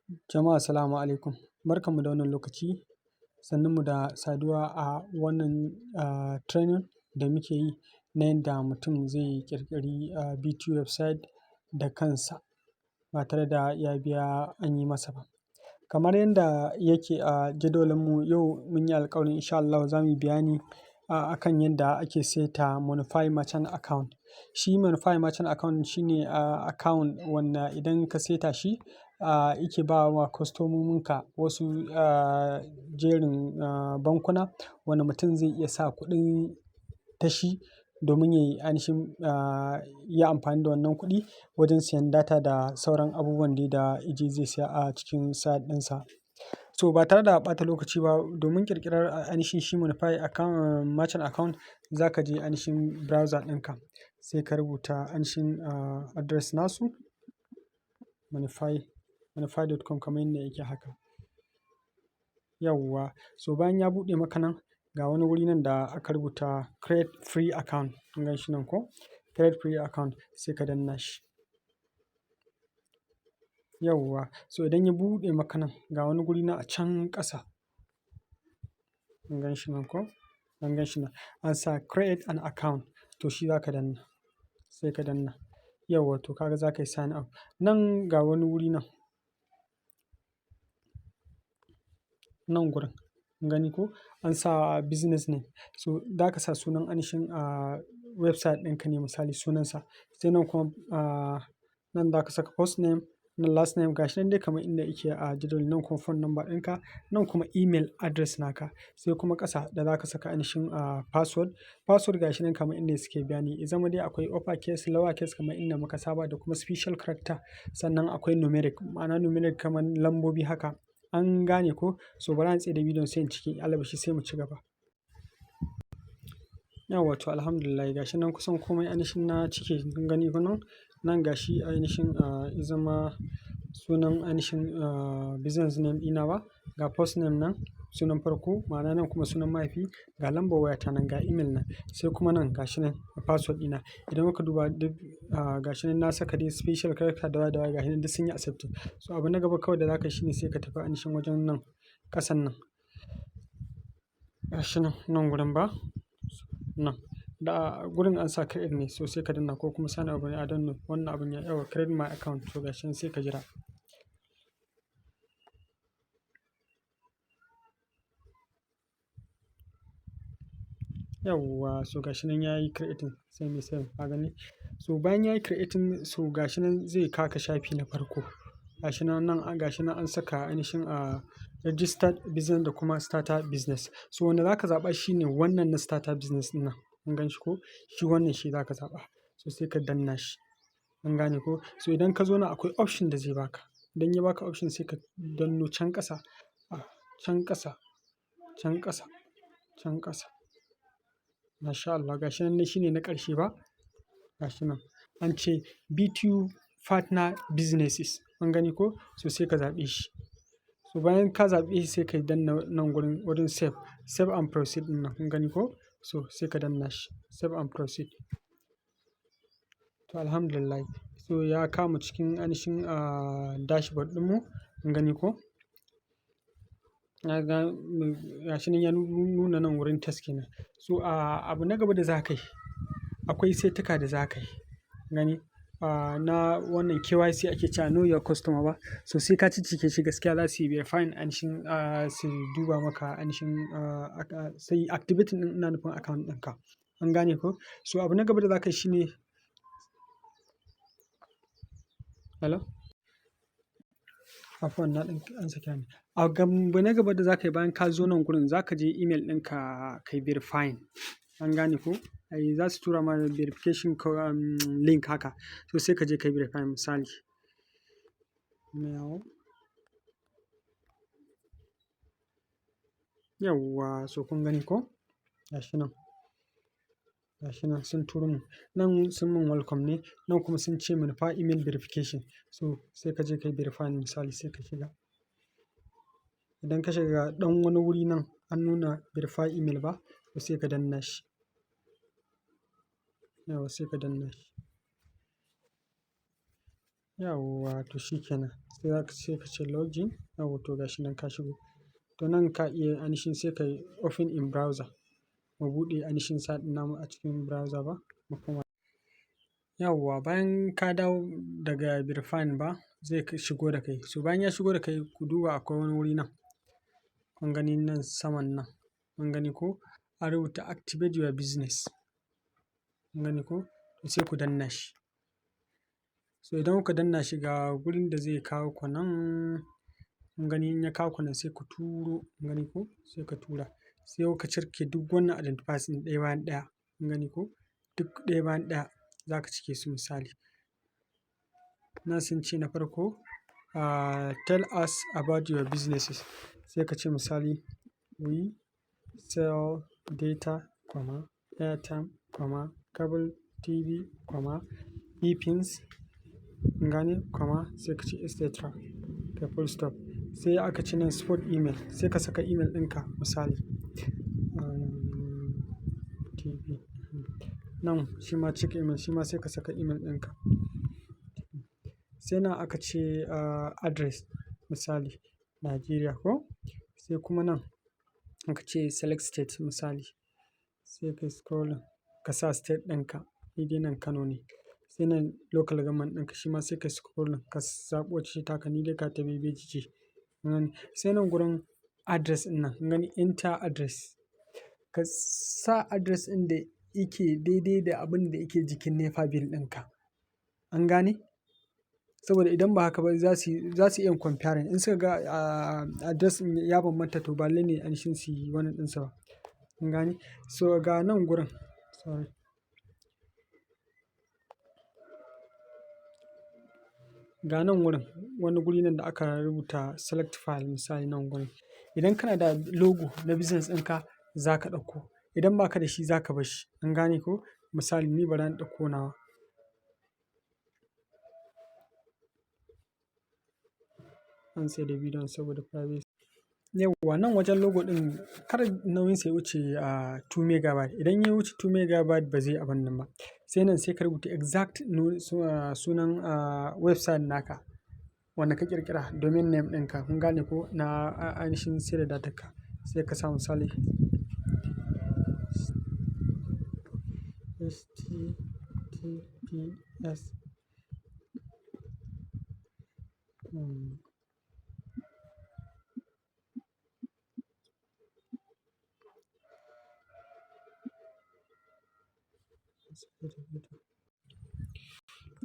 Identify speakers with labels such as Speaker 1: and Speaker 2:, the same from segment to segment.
Speaker 1: Jama'a, assalamu alaikum. Barkanmu da wannan lokaci. Sannunmu da saduwa a wannan training da muke yi na yanda mutum zai ƙirƙiri VTU website da kansa ba tare da ya biya an yi masa ba. Kamar yanda yake a jadawalinmu, yau mun yi alƙawarin insha Allahu za mu yi bayani akan yanda ake saita Monnify Merchant Account. Shi Monnify Merchant Account shine account wanda idan ka saita shi yake ba wa kwastomominka wasu jerin bankuna wanda mutum zai iya sa kuɗin ta shi domin ya yi ainihin yi amfani da wannan kuɗi wajen siyan data da sauran abubuwan dai da ya je zai siya a cikin site ɗinsa. So ba tare da ɓata lokaci ba, domin ƙirƙirar ainihin shi Monnify account, Merchant Account, za ka je ainihin browser ɗinka, sai ka rubuta ainihin address nasu Monnify, monnify.com kamar yadda yake haka. Yauwa, so bayan ya buɗe maka nan, ga wani wuri nan da aka rubuta "Create free account". Kun gan shi nan ko? Create free account, sai ka danna shi. Yauwa, so idan ya buɗe maka nan, ga wani guri nan a can ƙasa. Kun gan shi nan ko? Kun gan shi nan. An sa "Create an account", to shi za ka danna. Sai ka danna. Yauwa, to kaga za ka yi sign up. Nan ga wani wuri nan. Nan gurin. Kun gani ko? An sa business name. So za ka sa sunan ainihin website ɗinka ne, misali sunansa. Sai nan kuma nan za ka saka first name, nan last name, gashi nan dai kamar inda yake a jadawali, nan kuma phone number ɗinka, nan kuma email address naka. Sai kuma ƙasa da za ka saka ainihin password. Password gashi nan kamar inda suke bayani. Ya zama dai akwai upper case, lower case kamar inda muka saba, da kuma special character. Sannan akwai numeric, ma'ana numeric kamar lambobi haka. An gane ko? So bara in tsaida bidiyon, sai in cike, alabashi sai mu ci gaba. Yauwa, to alhamdulillah, gashi nan kusan komai ainihin na cike. Kun gani ko nan? Nan gashi ainihin ya zama sunan ainihin business name ɗina ba. Ga first name nan, sunan farko, ma'ana nan kuma sunan mahaifi, ga lambar wayata nan, ga email nan. Sai kuma nan gashi nan password ɗina. Idan muka duba duk gashi nan na saka dai special character da waye da waye, gashi nan duk sun yi accepting. So abu na gaba kawai da za ka yi shine sai ka tafi ainihin wajen nan ƙasan nan. Gashi nan, nan gurin ba? Nan. Da gurin an sa create ne, so sai ka danna, ko kuma sign up ne, I don't know. Wannan abun ya yauwa, create my account, to gashi nan sai ka jira. Yauwa, so gashi nan yayi creating, sai muyi save, ka gani? So bayan yayi creating, so gashi nan zai kawo ka shafi na farko. Gashi nan, nan gashi nan an saka ainihin registered business da kuma starter business. So wanda za ka zaɓa shine wannan na starter business ɗin nan. Kun gan shi ko? Shi wannan shi za ka zaɓa. So sai ka danna shi. An gane ko? So idan ka zo nan, akwai option da zai baka. Idan ya baka option, sai ka danno can ƙasa, can ƙasa, can ƙasa, can ƙasa. Masha Allah, gashi nan shine na ƙarshe ba? Gashi nan. An ce VTU partner businesses. An gani ko? So sai ka zaɓe shi. So bayan ka zaɓe shi, sai ka danna nan gurin, wurin save, save and proceed ɗin nan. Kun gani ko? So sai ka danna shi, save and proceed. To alhamdulillah. So ya kama cikin ainihin dashboard ɗinmu. Kun gani ko? Gashi nan ya nuna nan wurin task kenan. So abu na gaba da za ka yi, akwai setuka da za ka yi. Gani? Na wannan KYC ake cewa, know your customer ba. So sai ka ciccike shi gaskiya, za su yi verifying ainihin su duba maka ainihin sai activating ɗin, ina nufin account ɗinka. An gane ko? So abu na gaba da za ka yi shine, hello? Afuwan, na ɗan ansa kira ne. Abu na gaba da za ka yi, bayan ka zo nan gurin, za ka je email ɗinka ka yi verifying. An gane ko? Ai za su tura ma verification link haka. So sai ka je ka yi verifying, misali. Mail. Yauwa, so kun gani ko? Gashi nan. Gashi nan sun turo mun. Nan sun mun welcome ne, nan kuma sun ce mun fa email verification. So sai ka je ka yi verifying, misali sai ka shiga. Idan ka shiga, ɗan wani wuri nan an nuna verify email ba, to sai ka danna shi. Yauwa, sai ka danna shi. Yauwa, to shi kenan. Sai zaka sai ka ce login. Yauwa, to gashi nan ka shigo. To nan ka iya ainihin sai ka yi open in browser. Mu buɗe ainihin site ɗin namu a cikin browser ba. Mu koma. Yauwa, bayan ka dawo daga verifying ba, zai shigo da kai. So bayan ya shigo da kai, ku duba akwai wani wuri nan. Kun gani nan saman nan. Kun gani ko? An rubuta "Activate your business". Kun gani ko? To sai ku danna shi. So idan kuka danna shi, ga gurin da zai kawo ku nan. Kun gani, in ya kawo ku nan sai ku turo. Kun gani ko? Sai ka tura. Sai ka cike duk wannan identifiers ɗin ɗaya bayan ɗaya. Kun gani ko? Duk ɗaya bayan ɗaya za ka cike su misali. Nan sun ce na farko, "Tell us about your businesses." Sai ka ce misali, "We sell data, comma, airtime, comma, cable TV, comma, ePINs." Kun gane? Comma, sai ka ce etc. Kai full stop. Sai aka ce nan support email. Sai ka saka email ɗinka misali. TV. Nan shi ma check email, shi ma sai ka saka email ɗinka. Sai nan aka ce address, misali Nigeria ko? Sai kuma nan aka ce select state misali. Sai ka scrolling ka sa state ɗinka. Ni dai nan Kano ne. Sai nan local government ɗinka, shi ma sai ka scrolling ka zaɓo wacce taka, ni dai ga ta Bebeji ce. Kun gani? Sai nan gurin address ɗin nan, kun gani, enter address. Ka sa address ɗin da yake daidai da abin da yake jikin NEPA bill ɗinka. An gane? Saboda idan ba haka ba za su iya comparing. In suka ga address ɗin ya bambanta, to ba lallai ne ainihin su yi wannan ɗinsa ba. Kun gane? So ga nan gurin, sorry. Ga nan wurin, wani guri nan da aka rubuta select file, misali nan gurin. Idan kana da logo na business ɗinka, za ka ɗauko. Idan ba ka da shi, za ka bar shi. An gane ko? Misali ni bara in ɗauko nawa. An tsaida bidiyon saboda privacy. Yauwa, nan wajen logo ɗin, kar nauyin sa ya wuce 2 megabyte. Idan ya wuce 2 megabyte ba zai yi abun nan ba. Sai nan sai ka rubuta exact sunan website naka wanda ka ƙirƙira, domain name ɗinka. Kun gane ko? Na ainihin sayar da data ka. Sai ka sa misali https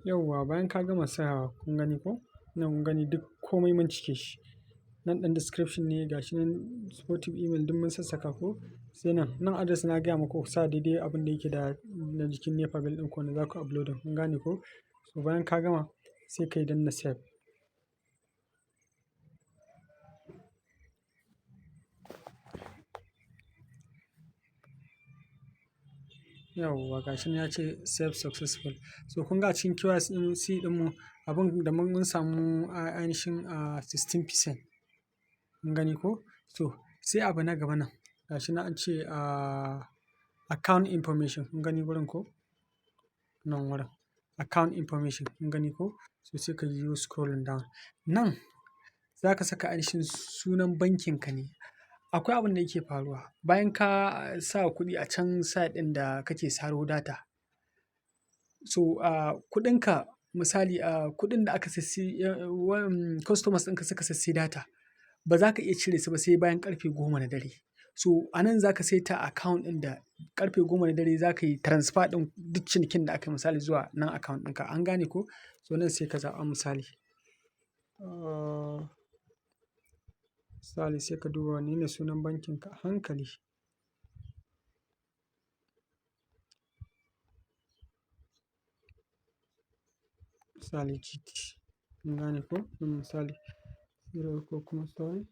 Speaker 1: Yauwa, bayan ka gama sawa, kun gani ko? Nan kun gani duk komai mun cike shi. Nan ɗan description ne, gashi nan supportive email duk mun sassaka ko? Sai nan, nan address na gaya muku ku sa daidai abin da yake da na jikin NEPA bill ɗinku wanda za ku uploading. Kun gane ko? So bayan ka gama sai ka yi danna save. Yauwa, gashi nan ya ce "Save successful". So kun ga a cikin KYC ɗinmu abun da mun samu ainihin 16%. Kun gani ko? So sai abu na gaba nan. Gashi nan an ce account information. Kun gani wurin ko? Nan wurin account information. Kun gani ko? So sai ka yi scrolling down. Nan za ka saka ainihin sunan bankin ka ne. Akwai abin da yake faruwa. Bayan ka sa kuɗi a can site ɗin da kake saro data. So kuɗinka misali, kuɗin da aka sassi customers ɗinka suka sassi data, ba za ka iya cire su ba sai bayan ƙarfe 10 na dare. So a nan za ka saita account ɗin da ƙarfe 10 na dare za ka yi transfer ɗin duk cinikin da aka yi misali zuwa nan account ɗinka. An gane ko? So nan sai ka zaɓa misali. Misali sai ka duba wanne ne sunan bankin ka a hankali. Misali GT. Kun gane ko? Misali zero ko kuma, sorry,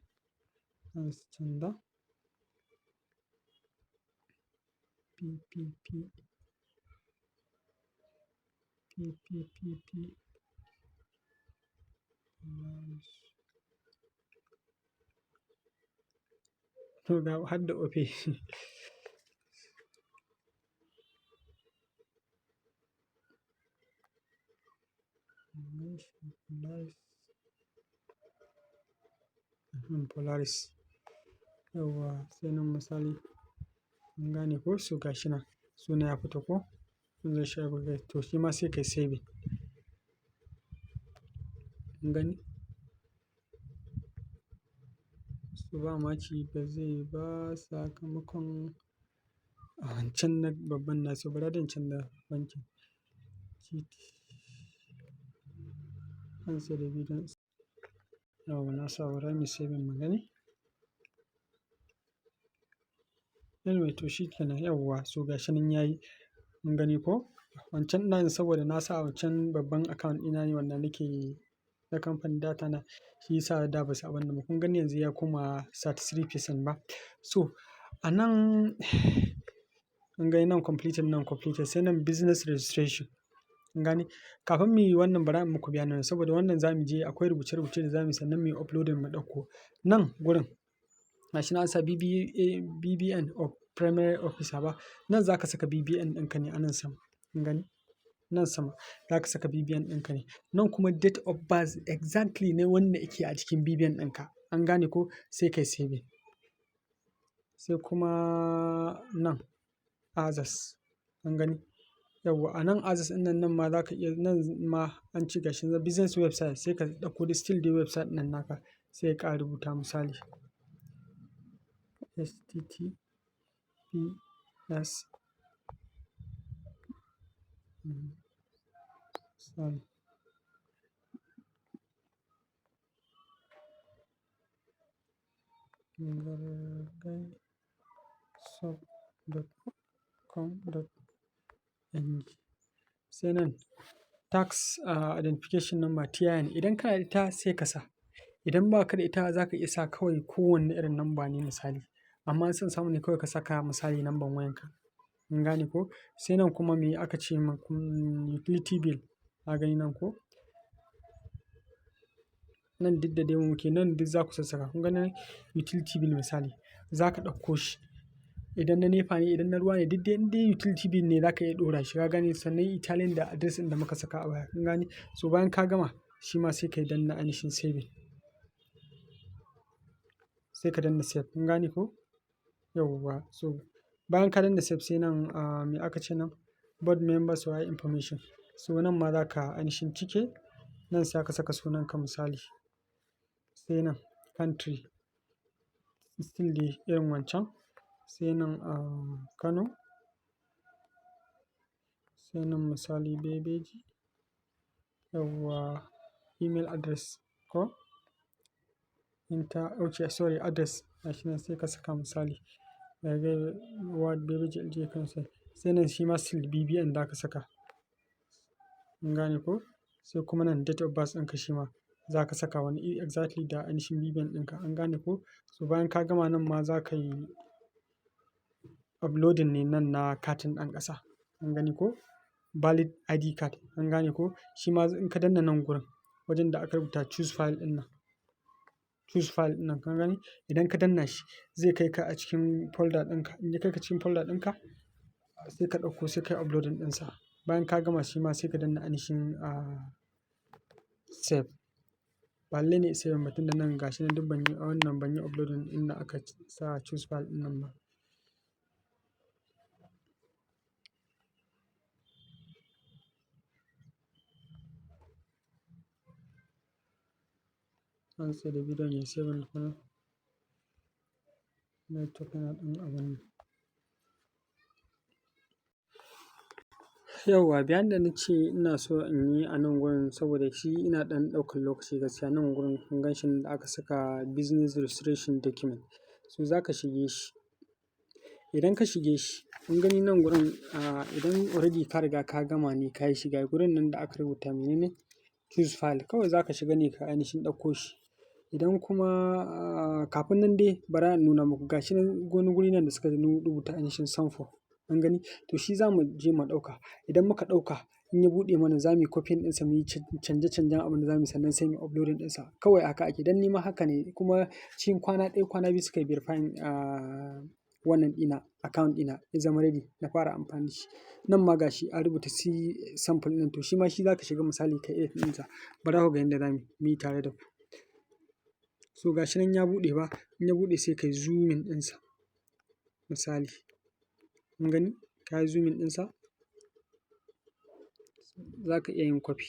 Speaker 1: zan canza. P P P P P P P. Nice. To ga har da Opay. Polaris. Polaris. Yauwa sai nan misali. Kun gane ko? So gashi nan suna ya fito ko? Zai shiga to shi ma sai ka yi saving. Kun gani? So ba mamaki ba zai ba sakamakon wancan na babban nasu. Bara dai in canza bankin. GT. An sayar da bidiyon. Yauwa na sa bara muyi saving mu gani. Anyway, to shi kenan, yauwa. So gashi nan yayi. Kun gani ko? Wancan ɗin saboda na sa wancan babban account ɗina ne wanda nake na kamfanin data na, shi ya sa da ba su abun nan ba. Kun gani, yanzu ya koma 33% ba. So a nan kun gani, nan completed, nan completed, sai nan business registration. Kun gane? Kafin muyi wannan, bara in muku bayanin, saboda wannan za mu je akwai rubuce-rubuce da za mu yi, sannan muyi uploading mu ɗauko. Nan gurin gashi nan an sa BBA, BVN of primary officer ba. Nan za ka saka BVN ɗinka ne a nan sama. Kun gani? Nan sama za ka saka BVN ɗinka ne. Nan kuma date of birth exactly ne wanda yake a cikin BVN ɗinka. An gane ko? Sai kai saving. Sai kuma nan others. An gani? Yauwa, a nan others ɗin nan, nan ma za ka iya, nan ma an ci gashi nan business website, sai ka ɗauko still dai website ɗin naka, sai ka rubuta misali https, sorry, gargaisop.com.ng. Sai nan tax identification number, TIN. Idan kana da ita sai ka sa. Idan ba ka da ita, za ka iya sa kawai kowanne irin number ne misali. Amma in son samu ne, kawai ka saka misali number wayanka. Kun gane ko? Sai nan kuma me aka ce maku? Utility bill. Ka gani nan ko? Nan duk da dai muke nan, duk za ku sassaka. Kun gani, utility bill misali za ka ɗauko shi. Idan na NEPA ne, idan na ruwa ne, duk dai in dai utility bill ne, za ka iya ɗora shi. Ka gane? Sannan tallying da address ɗin da muka saka a baya. Kun gane? So bayan ka gama, shi ma sai ka yi danna ainihin saving. Sai ka danna save. Kun gane ko? Yauwa. So bayan ka danna save, sai nan, me aka ce nan? Board members or information. So nan ma za ka ainihin cike. Nan sai aka saka sunanka misali. Sai nan country. Still dai irin wancan. Sai nan, Kano. Sai nan misali Bebeji. Yauwa, email address ko? Enter, okay, sorry, address. Gashi nan, sai ka saka misali. Ward, Bebeji LG Kano. Sai nan shi ma still BVN za ka saka. Kun gane ko? Sai kuma nan date of birth ɗinka, shi ma za ka saka wani exactly da ainihin BVN ɗinka. An gane ko? So bayan ka gama, nan ma za ka yi uploading ne nan na katin ɗan ƙasa. An gani ko? Valid ID card. An gane ko? Shi ma in ka danna nan gurin wajen da aka rubuta choose file ɗin nan. Choose file ɗin nan, ka gani? Idan ka danna shi, zai kai ka a cikin folder ɗinka. In ya kai ka cikin folder ɗinka, sai ka ɗauko, sai ka yi uploading ɗinsa. Bayan ka gama, shi ma sai ka danna ainihin save. Ba lallai ne ya save ba, tunda nan gashi nan duk ban yi wannan, ban yi uploading inda aka sa choose file ɗin nan ba. An tsayar da bidiyon yayi saving tukuna. Network yana ɗan abun nan. Yauwa, bayanin da na ce ina so in yi a nan gurin, saboda shi ina ɗan ɗaukan lokaci gaskiya, nan gurin kun gan shi da aka saka business registration document. So za ka shige shi. Idan ka shige shi, kun gani nan gurin, idan already ka riga ka gama ne, ka yi shiga gurin nan da aka rubuta mene ne, choose file, kawai za ka shiga ne ka ainihin ɗauko shi. Idan kuma, kafin nan dai, bara in nuna muku, gashi nan wani guri nan da suka rubuta ainihin sample. An gani? To shi za mu je mu ɗauka. Idan muka ɗauka, in ya buɗe mana, za mu yi copying ɗinsa, mu yi canje-canjen abin da za mu yi, sannan sai mu yi uploading ɗinsa. Kawai haka ake. Dan ni ma haka ne, kuma cikin kwana ɗaya, kwana biyu suka yi verifying. wannan ɗina, account ɗina ya zama ready, na fara amfani da shi. Nan ma ga shi an rubuta C sample ɗin, to shi ma shi za ka shiga, misali, ka edit ɗinsa. Bara ku ga yanda za mu yi tare da ku. So ga shi nan ya buɗe ba, in ya buɗe sai ka yi zooming ɗinsa. Misali, kun gani? Ka yi zooming ɗinsa, za ka iya yin copy.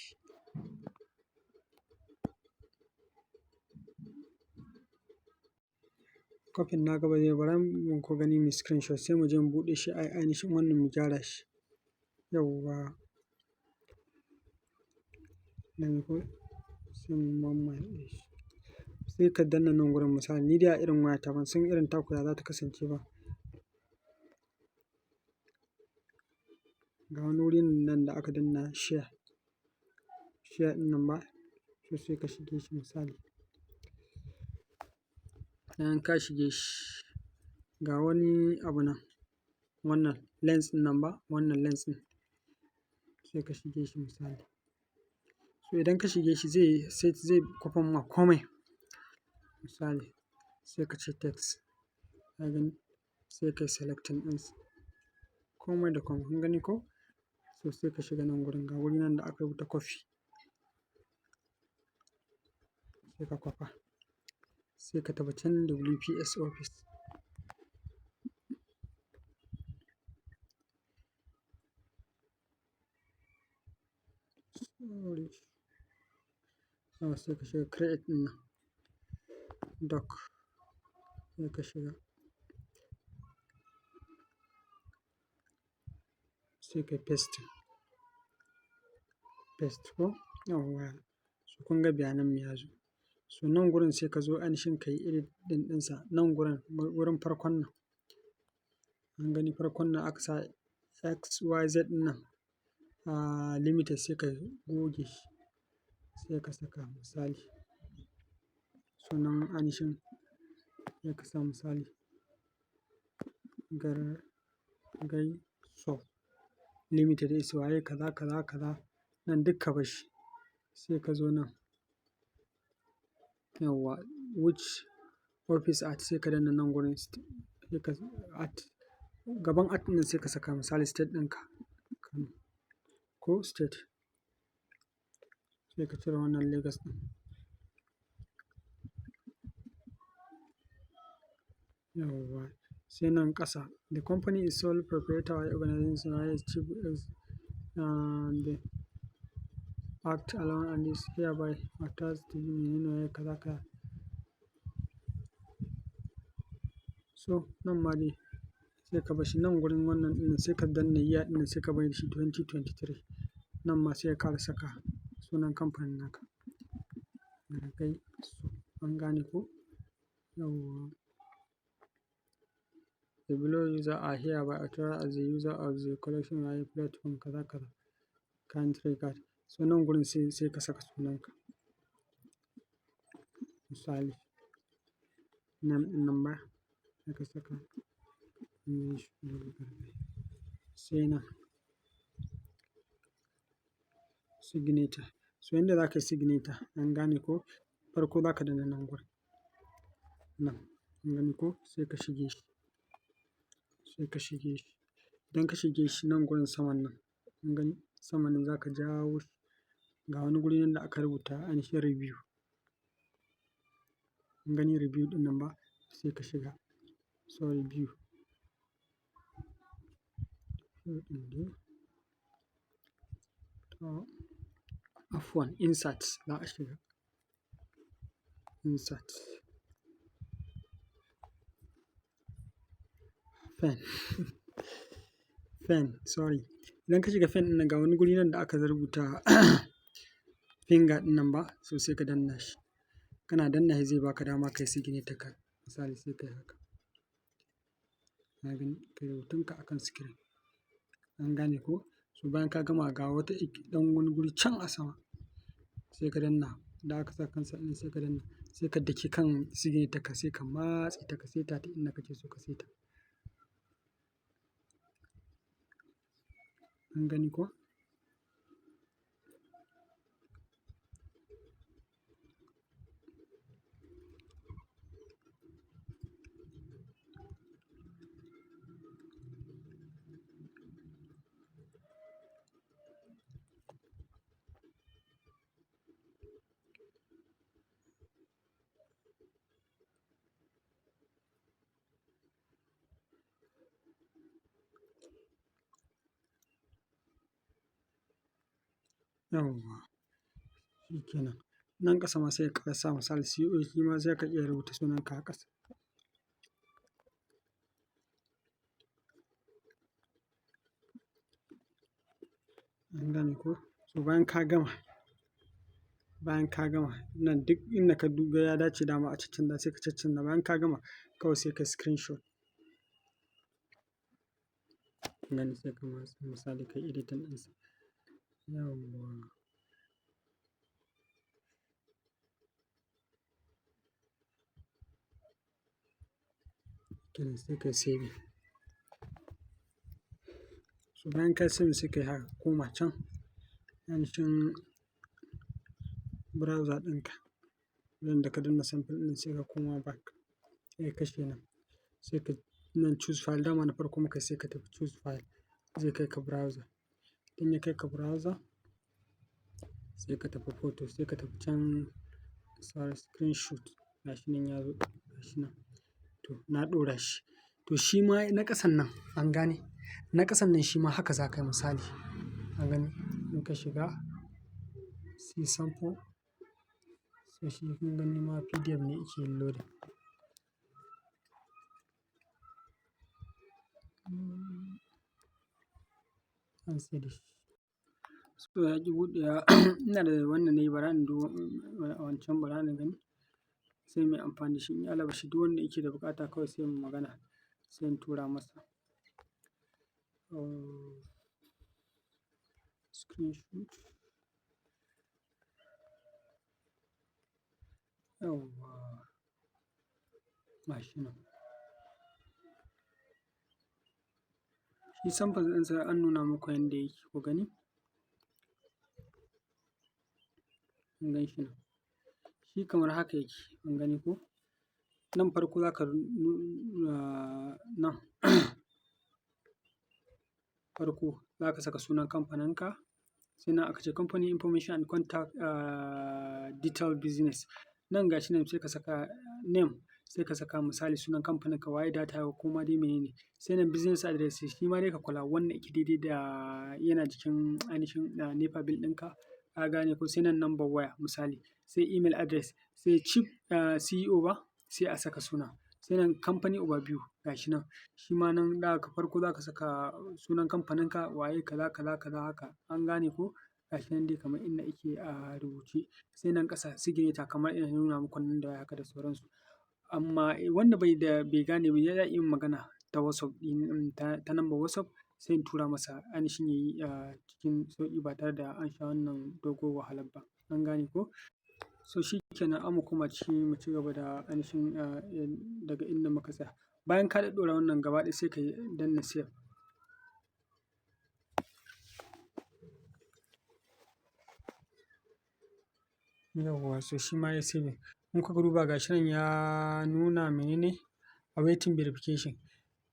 Speaker 1: Copy na gaba zai bara mu ku gani mu screenshot, sai mu je mu buɗe shi a ainihin wannan mu gyara shi. Yawwa. Nan ko sai mu mammatse shi. Sai ka danna nan gurin, misali, ni dai a irin wayata, ban san irin taku ya za ta kasance ba. Ga wani wurin nan da aka danna share. Share ɗin nan ba, to sai ka shige shi, misali. Bayan ka shige shi, ga wani abu nan, wannan lens ɗin nan ba, wannan lens ɗin. Sai ka shige shi, misali. So idan ka shige shi zai sai zai kwafan ma komai. Misali, sai ka ce text. Ka gani? Sai ka yi selecting ɗinsa. Komai da komai, kun gani ko? So sai ka shiga nan gurin, ga wuri nan da aka rubuta copy. Sai ka kwafa. Sai ka tafi can WPS Office. Sorry. Sai ka shiga create ɗin nan. Doc. Sai ka shiga. Sai ka paste. Paste ko? Yawwa. So kun ga bayanan mu ya zo. So nan gurin sai ka zo ainihin ka yi edit ɗin ɗinsa. Nan gurin, wurin farkon nan. An gani farkon nan aka sa XYZ ɗin nan. Limited, sai ka goge shi. Sai ka saka, misali, sunan ainihin, sai ka sa, misali, Gargaiso Limited is waye kaza kaza kaza, nan duk ka barshi. Sai ka zo nan. Yawwa, which office at, sai ka danna nan gurin, sai ka at gaban at ɗin, sai ka saka, misali, state ɗinka Kano ko state. Sai ka cire wannan Lagos ɗin. Yawwa, sai nan ƙasa. The company is sole proprietor organization chief is and act alone and is hereby authorized to menene kaza kaza. So nan ma dai sai ka barshi nan gurin wannan ɗin, sai ka danna year ɗin, sai ka bari shi 2023. Nan ma sai ka ƙara saka sunan kamfanin naka. Gargaiso, an gane ko? Yawwa. The below user are hereby authorized as the user of the collection platform kaza kaza. Kind regard. So nan gurin sai ka saka sunanka. Misali, name ɗin nan ba sai ka saka. Sai nan signature. So yanda za ka yi signature, an gane ko? Farko za ka danna nan gurin. Nan, an gani ko? Sai ka shige shi. Sai ka shige shi. Idan ka shige shi, nan gurin saman nan, kun gani? Saman nan za ka jawo shi. Ga wani guri nan da aka rubuta ainihin review. Kun gani review ɗin nan ba? Sai ka shiga. So review. Review ɗin dai. To, afwan, insert za a shiga. Insert. Pen. Pen, sorry. Idan ka shiga pen ɗin nan, ga wani guri nan da aka rubuta finger ɗin nan ba, so sai ka danna shi. Kana danna shi zai baka dama ka yi signature ka. Misali, sai ka yi haka. Ka gani? Ka yi rubutunka akan screen. An gane ko? So bayan ka gama, ga wata ɗan wani guri can a sama. Sai ka danna. Da aka sa kansa ɗin, sai ka danna. Sai ka daki kan signature ka, sai ka matse ta, ka saita ta inda kake so ka saita. An gani ko? Yawwa, shi kenan. Nan ƙasa ma sai ka sa misali CEO, shi ma sai ka iya rubuta sunanka a ƙasa. An gane ko? So bayan ka gama nan, duk inda ka duba ya dace dama a caccanza, sai ka caccanza. Bayan ka gama, kawai sai ka screenshot. Gani, sai ka misali ka yi editing ɗinsa. Yawwa. Kenan sai ka yi saving. So bayan ka yi saving, sai ka yi haka, koma can ainihin browser ɗinka. Wurin da ka danna sample ɗin, sai ka koma back. Sai ka kashe nan. Sai ka nan choose file, dama na farko muka, sai ka tafi choose file, zai kai ka browser. In ya kai ka browser, sai ka tafi photo, sai ka tafi can, sorry, screenshot. Gashi nan ya zo, gashi nan. To na ɗora shi. To shi ma na ƙasan nan, an gane? Na ƙasan nan shi ma haka za ka yi misali. An gani? In ka shiga see sample, sai shi kun gani ma PDF ne yake yin loading. An sai da shi. So ya ƙi buɗewa. Ina da wannan ne, bara in duba wancan, bara na gani. Sai muyi amfani da shi. In alabashi duk wanda yake da buƙata, kawai sai mun magana, sai in tura masa. Screenshot. Yauwa. Gashi nan. Shi sample ɗinsa an nuna muku yanda yake, ku gani? Kun gan shi nan. Shi kamar haka yake, kun gani ko? Nan farko za ka nan farko za ka saka sunan kamfaninka. Sai nan aka ce company information and contact detail business. Nan gashi nan, sai ka saka name, sai ka saka misali sunan kamfaninka, waye data ko ma dai mene ne. Sai nan business address, shi ma dai ka kula wannan yake daidai da yana jikin ainihin NEPA bill ɗinka. Ka gane ko? Sai nan number waya misali, sai email address, sai chief CEO ba, sai a saka suna. Sai nan company overview, gashi nan. Shi ma nan da farko za ka saka sunan kamfaninka, waye, kaza kaza kaza haka. An gane ko? Gashi nan dai kamar inda yake a rubuce. Sai nan ƙasa signature, kamar ina nuna muku nan da haka da sauransu. Amma wanda bai da bai gane ba, ya iya yin magana ta WhatsApp ɗin, ta number WhatsApp, sai in tura masa ainihin yayi cikin sauƙi ba tare da an sha wannan doguwar wahalar ba. An gane ko? So shi kenan, an mu koma ciki mu ci gaba da ainihin daga inda muka tsaya. Bayan ka ɗaɗɗora wannan gaba ɗaya, sai ka danna save. Yauwa, so shi ma ya saving. In kuka duba, gashi nan ya nuna menene? Awaiting verification.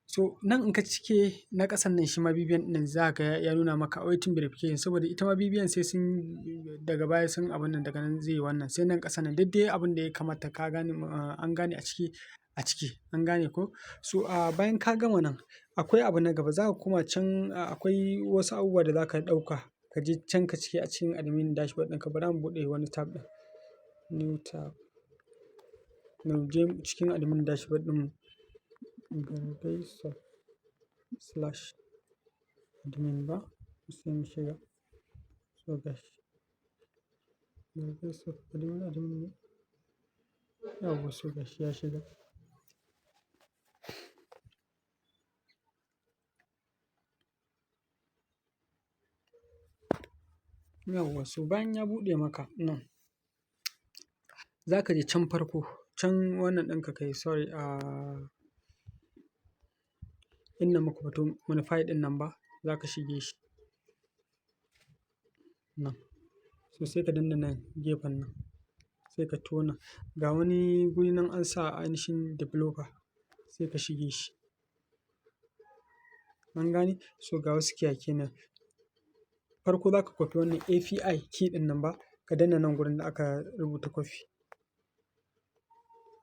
Speaker 1: So nan in ka cike na ƙasan nan, shi ma BVN ɗin za ka ga ya nuna maka awaiting verification, saboda ita ma BVN sai sun daga baya sun abun nan, daga nan zai yi wannan. Sai nan ƙasan nan duk dai abin da ya kamata ka gane, an gane a ciki. An gane ko? So bayan ka gama nan, akwai abu na gaba, za ka koma can, akwai wasu abubuwa da za ka ɗauka ka je can ka cike a cikin admin dashboard ɗinka. Bara mu buɗe wani tab ɗin. New tab. Mu je cikin admin dashboard ɗin Garbaisa slash admin ba, sai mu shiga. So gashi. Garbaisa admin, admin ne. Yauwa, so gashi ya shiga. Yauwa, so bayan ya buɗe maka nan, za ka je can farko, can wannan ɗinka kai, sorry, inda muka fito modify ɗin nan ba, za ka shige shi. Nan. So sai ka danna nan gefen nan, sai ka tona. Ga wani guri nan an sa ainihin developer, sai ka shige shi. An gane? So ga wasu keyake nan. Farko za ka copy wannan API key ɗin nan ba, ka danna nan gurin da aka rubuta copy.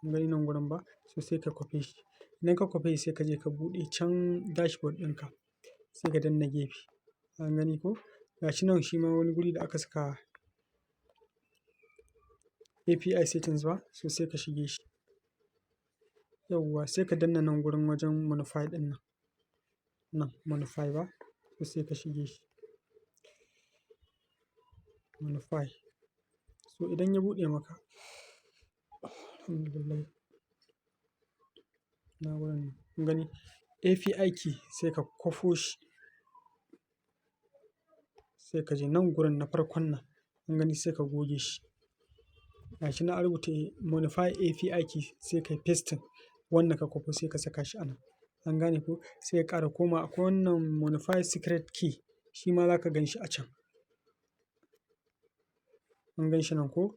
Speaker 1: Kun gani nan gurin ba? So sai ka copy shi. Idan ka copy shi, sai ka je ka buɗe can dashboard ɗinka, sai ka danna gefe. An gani ko? Ga shi nan shi ma wani guri da aka saka API settings ba, so sai ka shige shi. Yauwa, sai ka danna nan gurin wajen Monnify ɗin nan. Nan Monnify ba, so sai ka shige shi. Monnify. So idan ya buɗe maka, alhamdulillah. Na wurin nan. Kun gani API key, sai ka kwafo shi. Sai ka je nan gurin na farkon nan. Kun gani, sai ka goge shi. Ga shi nan an rubuta Monnify API key, sai ka yi pasting wannan ka kwafo, sai ka saka shi a nan. An gane ko? Sai ka ƙara koma akwai wannan Monnify secret key, shi ma za ka gan shi a can. Kun gan shi nan ko?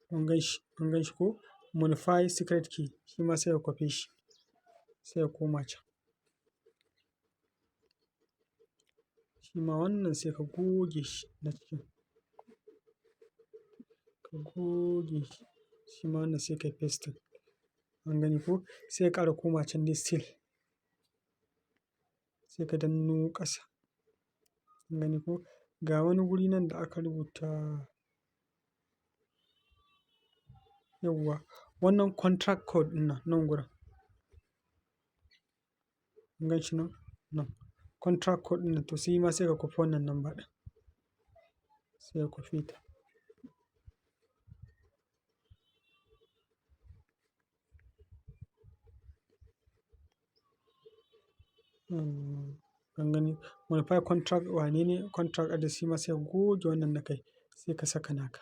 Speaker 1: Kun gan shi ko? Monnify secret key, shi ma sai ka kwafe shi. Sai ka koma can. Shi ma wannan sai ka goge shi na cikin. Ka goge shi. Shi ma wannan sai ka yi pasting. An gani ko? Sai ka ƙara koma can dai still. Sai ka danno ƙasa. An gani ko? Ga wani guri nan da aka rubuta, yauwa. Wannan contract code ɗin nan, nan gurin. Kun gan shi nan? Nan. Contract code ɗin nan, to sai ma sai ka kwafi wannan number ɗin. Sai ka kwafe ta. Kun gani? Monnify contract wane ne contract address, shi ma sai ka goge wannan na kai, sai ka saka naka.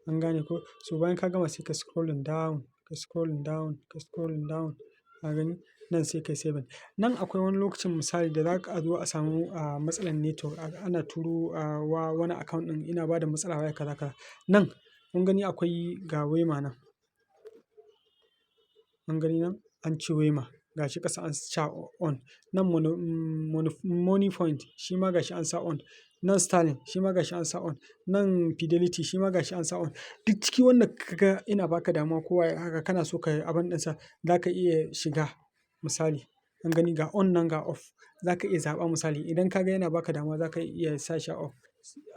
Speaker 1: An gane ko? So bayan ka gama, sai ka scrolling down, ka scrolling down, ka scrolling down. Ka gani? Nan sai ka yi saving. Nan akwai wani lokacin, misali, da za ka zo a samu matsalar network, ana turo wa wani account ɗin ina bada matsala waya kaza kaza. Nan kun gani akwai ga Wema nan. An gani nan an ce Wema, ga shi ƙasa an sa on. Nan Moniepoint, shi ma ga shi an sa on. Nan Sterling, shi ma ga shi an sa on. Nan Fidelity, shi ma ga shi an sa on. Duk ciki wanda ka ga ina baka damuwa ko waye haka kana so ka yi abun ɗinsa, za ka iya shiga misali. An gani ga on nan, ga off. Za ka iya zaɓa, misali idan ka ga yana baka damuwa, za ka iya sa shi a off.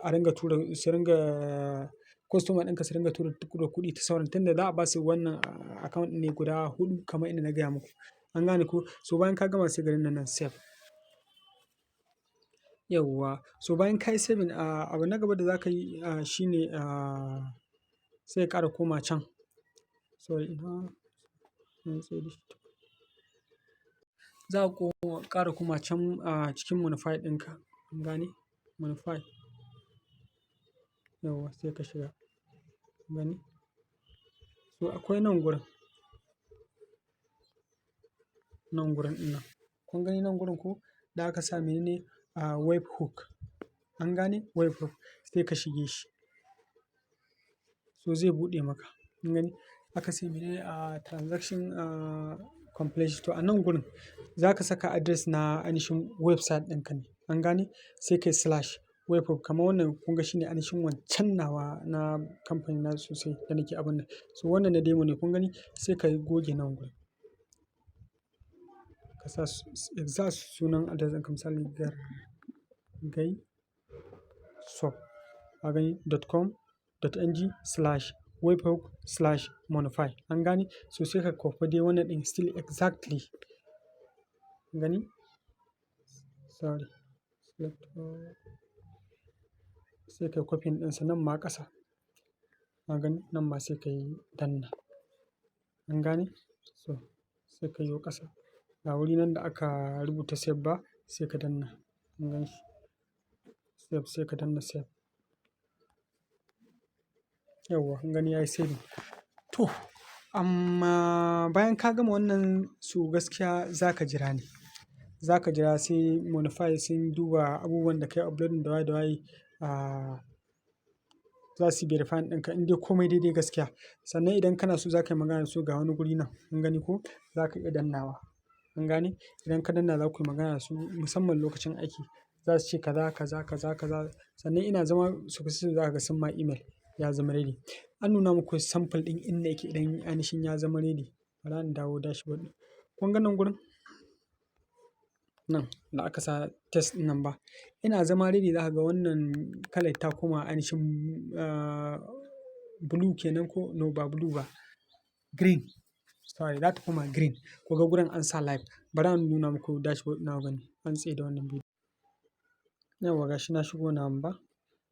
Speaker 1: A ringa tura su, ringa customer ɗinka su ringa tura kuɗi ta sauran, tunda za a basu wannan account ne guda huɗu kamar inda na gaya muku. An gane ko? So bayan ka gama, sai ka danna nan save. Yauwa. So bayan ka yi saving, abu na gaba da za ka yi shine sai ka ƙara koma can. Sorry, ina na tsaye da shi. Za ka ƙara koma can cikin Monnify ɗinka. An gane? Monnify. Yauwa, sai ka shiga. Gani? So akwai nan gurin. Nan gurin ɗin nan. Kun gani nan gurin ko? Da aka sa mene ne? Webhook. An gane? Webhook. Sai ka shige shi. So zai buɗe maka. Kun gani? Aka ce mene ne? Transaction completion. To a nan gurin za ka saka address na ainihin website ɗinka ne. An gane? Sai ka yi slash webhook, kamar wannan kun ga shine ainihin wancan nawa na kamfani na sosai da nake abun nan. So wannan na demo ne, kun gani? Sai ka goge nan gurin. Ka sa exact sunan address ɗinka, misali gargaisop. Ka gani, .com.ng/webhook/monnify. An gane? So sai ka kwafi dai wannan ɗin still exactly. Kun gani? Sorry. Select all. Sai ka yi copy ɗinsa nan ma ƙasa. Ka gani? Nan ma sai ka yi danna. An gane? So sai ka yo ƙasa. Ga wuri nan da aka rubuta save ba, sai ka danna. Kun gan shi? Save, sai ka danna save. Yauwa, kun gani yayi saving. To amma bayan ka gama wannan, so gaskiya za ka jira ne. Za ka jira sai Monnify sun duba abubuwan da ka yi uploading da waye da waye. Za su yi verifying ɗinka in dai komai daidai gaskiya. Sannan idan kana so za ka yi magana da su, ga wani guri nan. Kun gani ko? Za ka iya dannawa. Kun gane? Idan ka danna, za ku yi magana da su musamman lokacin aiki. Za su ce kaza, kaza, kaza, kaza. Sannan ina zama successful, za ka ga sun ma email ya zama ready. An nuna muku sample ɗin inda yake idan ainihin ya zama ready. Bara in dawo dashboard ɗin. Kun ga nan gurin? Nan da aka sa test ɗin nan ba. Ina zama ready, za ka ga wannan kalar ta koma ainihin blue kenan ko? No, ba blue ba. Green. Sorry, za ta koma green. Ku ga gurin an sa live. Bari in nuna muku dashboard ɗina ku gani. An tsaida wannan bidiyo. Yauwa, gashi na shigo nan ba.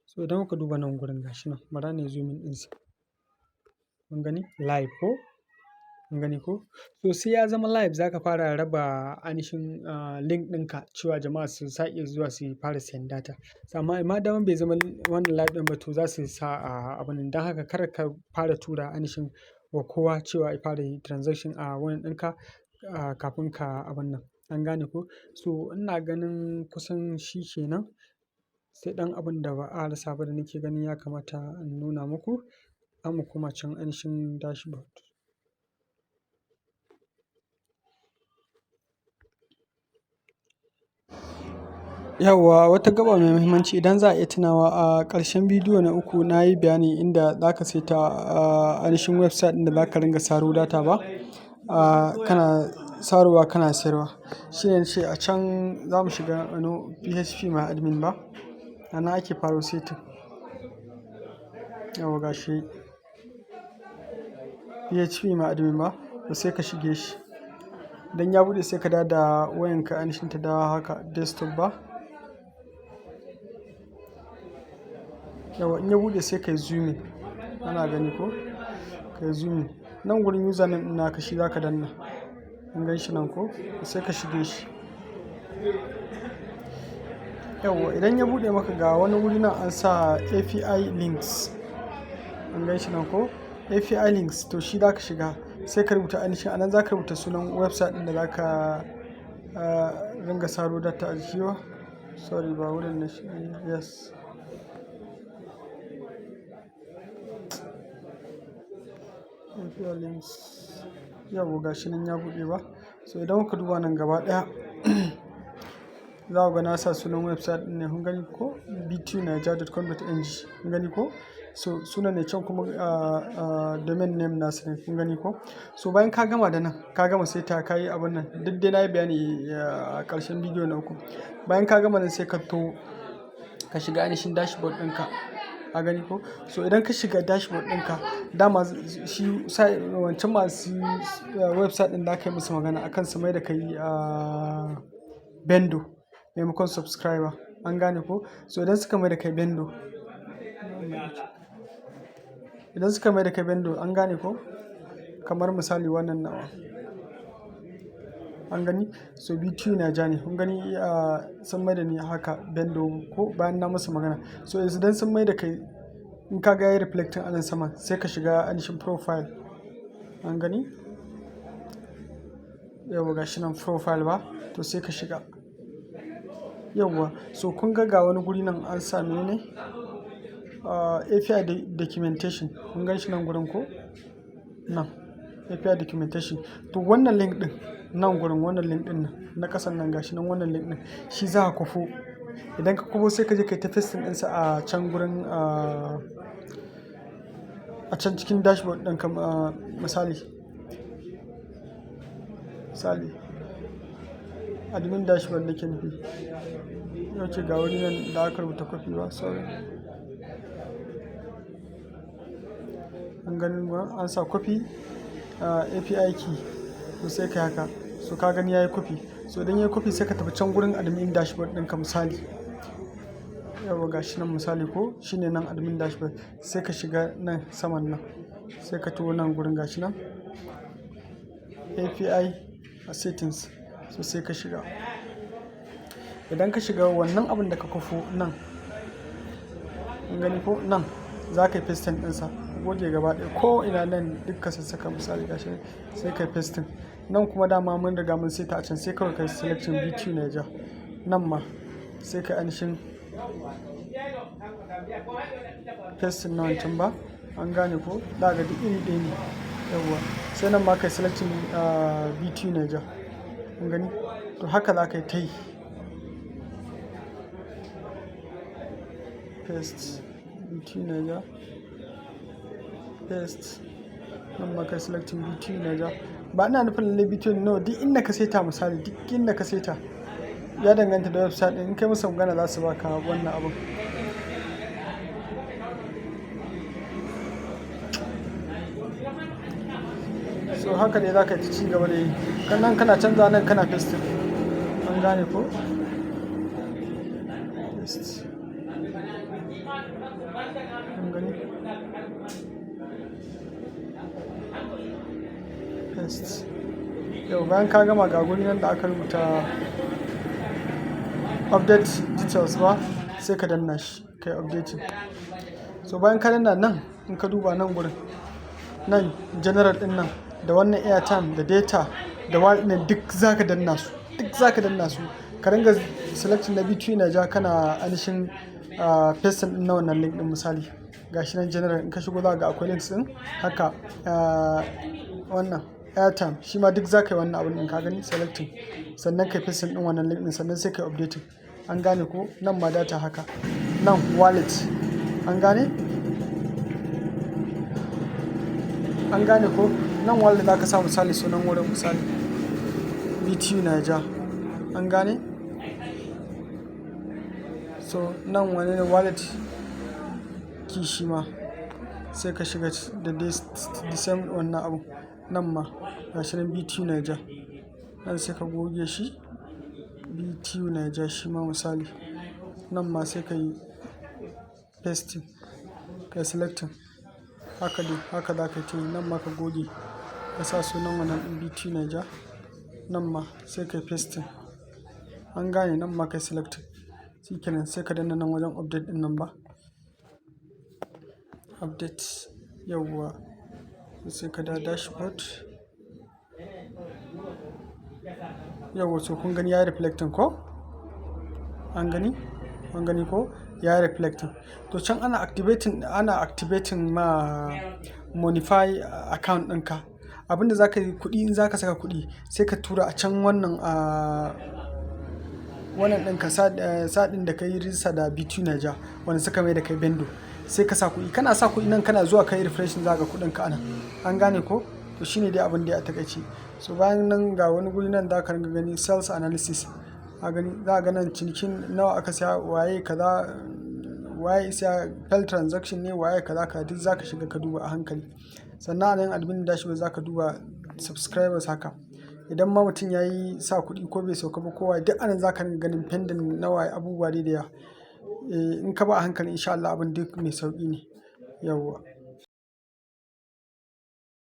Speaker 1: So idan kuka duba nan gurin, gashi nan. Bara nayi zoom in ɗinsa. Kun gani? Live ko? Kun gani ko? So sai ya zama live za ka fara raba ainihin link ɗinka cewa jama'a su sa iya zuwa su fara siyan data. Amma ma daman bai zama wannan live ɗin ba, to za su sa a abun nan. Don haka kar ka fara tura ainihin wa kowa cewa ya fara yi transaction a wannan ɗinka kafin ka abun nan. An gane ko? So ina ganin kusan shi ke nan. Sai ɗan abun da ba a rasa ba da nake ganin ya kamata in nuna muku. Zamu koma can ainihin dashboard. Yauwa, wata gaba mai muhimmanci, idan za a iya tunawa, a ƙarshen bidiyo na uku na yi bayani inda za ka saita ainihin website ɗin da za ka ringa saro data ba. Kana sarowa kana sayarwa. Shi ne nace a can za mu shiga no PHP my admin ba. Ana ake faro setting. Yauwa, gashi PHP my admin ba, to sai ka shige shi. Idan ya buɗe, sai ka dawo da wayanka ainihin ta dawo haka desktop ba. Yauwa, in ya buɗe sai ka yi zooming. Ana gani ko? Ka yi zooming. Nan gurin username ɗin naka shi za ka danna. Kun gan shi nan ko? Sai ka shige shi. Yauwa, idan ya buɗe maka, ga wani wuri nan an sa API links. Kun gan shi nan ko? API links, to shi za ka shiga. Sai ka rubuta ainihin a nan za ka rubuta sunan website ɗin da za ka ringa saro data a jiki ba. Sorry, ba wurin na shi. Yes. API links. Yauwa, gashi nan ya buɗe ba. So idan kuka duba nan gaba ɗaya, za ku ga na sa sunan website ɗin ne. Kun gani ko? btnaija.com.ng. Kun gani ko? So sunan ne can kuma domain name nasu ne. Kun gani ko? So bayan ka gama da nan, ka gama saita, ka yi abun nan. Duk dai na yi bayani a ƙarshen bidiyo na uku. Bayan ka gama nan, sai ka to ka shiga ainihin dashboard ɗinka. Ka gani ko? So idan ka shiga dashboard ɗinka, dama shi wancan masu website ɗin da aka yi musu magana akan su mai da kai vendor maimakon subscriber. An gane ko? So idan suka mai da kai vendor, idan suka mai da kai vendor, an gane ko? Kamar misali wannan nawa. An gani? So BTU Naija ne. Kun gani, sun mai da ni haka vendor ko, bayan na musu magana. So idan sun mai da kai, in ka ga yayi reflecting a nan saman, sai ka shiga ainihin profile. An gani? Yauwa, gashi nan profile ba, to sai ka shiga. Yauwa, so kun ga wani guri nan an sa mene? API documentation. Kun gan shi nan gurin ko? Nan API documentation. To wannan link ɗin nan gurin, wannan link ɗin nan na ƙasan nan, gashi nan, wannan link ɗin shi za ka kwafo. Idan ka kwafo, sai ka je ka yi ta pasting ɗinsa a can gurin, a can cikin dashboard ɗinka. Misali admin dashboard nake nufi. Ok, ga wuri nan da aka rubuta copy ba, sorry. An gani ba? An sa copy API key, to sai ka yi haka. So ka gani yayi copy. So idan yayi copy, sai ka tafi can gurin admin dashboard ɗinka misali. Yauwa, gashi nan misali ko, shine nan admin dashboard. Sai ka shiga nan saman nan. Sai ka taho nan gurin, gashi nan API settings. So sai ka shiga. Idan ka shiga, wannan abun da ka kwafo nan, kun gani ko, nan za ka yi pasting ɗinsa. Goge gaba ɗaya ko ina nan duk ka sassaka, misali gashi nan, sai ka yi pasting. Nan kuma dama mun riga mun saita a can, sai kawai ka yi selection VTU Naija. Nan ma sai ka ainihin pasting na wancan ba. An gane ko? Za ka ga duk iri ɗaya ne. Yauwa, sai nan ma ka yi selecting VTU Naija. Kun gani? To haka za ka yi ta yi. Paste VTU Naija. Paste. Nan ma ka yi selecting VTU Naija. Ba ina nufin lallai VTU, no, duk inda ka saita misali, duk inda ka saita. Ya danganta da website ɗin. In kai musu magana za su baka wannan abun. So haka ne za ka yi ci gaba da yi. Nan kana canza, nan kana pasting. An gane ko? Paste. An gani? Paste. Yau bayan ka gama, ga guri nan da aka rubuta update details ba, sai ka danna shi ka yi updating. So bayan ka danna nan, in ka duba nan gurin, nan general ɗin nan da wannan airtime da data da wallet ɗin, duk za ka danna su. Duk za ka danna su. Ka ringa selecting na VTU Naija, kana ainihin pasting ɗin na wannan link ɗin misali. Ga shi nan general, in ka shigo za ka ga akwai links ɗin haka, wannan airtime shi ma duk za ka yi wannan abun ɗin, ka gani, selecting. Sannan ka yi pasting ɗin wannan link ɗin, sannan sai ka yi updating. An gane ko? Nan ma data haka. Nan wallet. An gane? An gane ko? Nan wallet za ka sa misali sunan wurin, misali VTU Naija. An gane? So nan wane ne wallet key, shi ma sai ka shiga da the same wannan abu. Nan ma gashi nan VTU Naija. Nan sai ka goge shi, VTU Naija shi ma misali. Nan ma sai ka yi pasting, ka yi selecting. Haka dai, haka za ka yi. Nan ma ka goge, ka sa sunan wannan ɗin VTU Naija. Nan ma sai ka yi pasting. An gane? Nan ma ka yi selecting. Shikenan, sai ka danna nan wajen update ɗin nan ba. Update, yauwa, sai ka dawo dashboard. Yauwa, so kun gani yayi reflecting ko? An gani? An gani ko? Yayi reflecting. To can ana activating ma Monnify account ɗinka. Abin da za ka yi kuɗi, in za ka saka kuɗi, sai ka tura a can wannan, wannan ɗinka site ɗin da ka yi register da VTU Naija wanda suka mai da kai vendor. Sai ka sa kuɗi. Kana sa kuɗi nan, kana zuwa ka yi refreshing, za ka ga kuɗinka a nan. An gane ko? To shine dai abin da ya taƙaice. So bayan nan ga wani guri nan za ka ringa gani sales analysis. Ka gani? Za ka ga nan cinikin nawa aka saya, waye kaza, waye ya siya, failed transaction ne, waye kaza kaza, duk za ka shiga ka duba a hankali. Sannan a nan admin dashboard za ka duba subscribers haka. Idan ma mutum ya yi sa kuɗi ko bai sauka ba ko waye, duk anan za ka ringa ganin pending nawa, abubuwa dai da yawa. Eh, in ka bi a hankali in sha Allah abin duk mai sauƙi ne. Yauwa.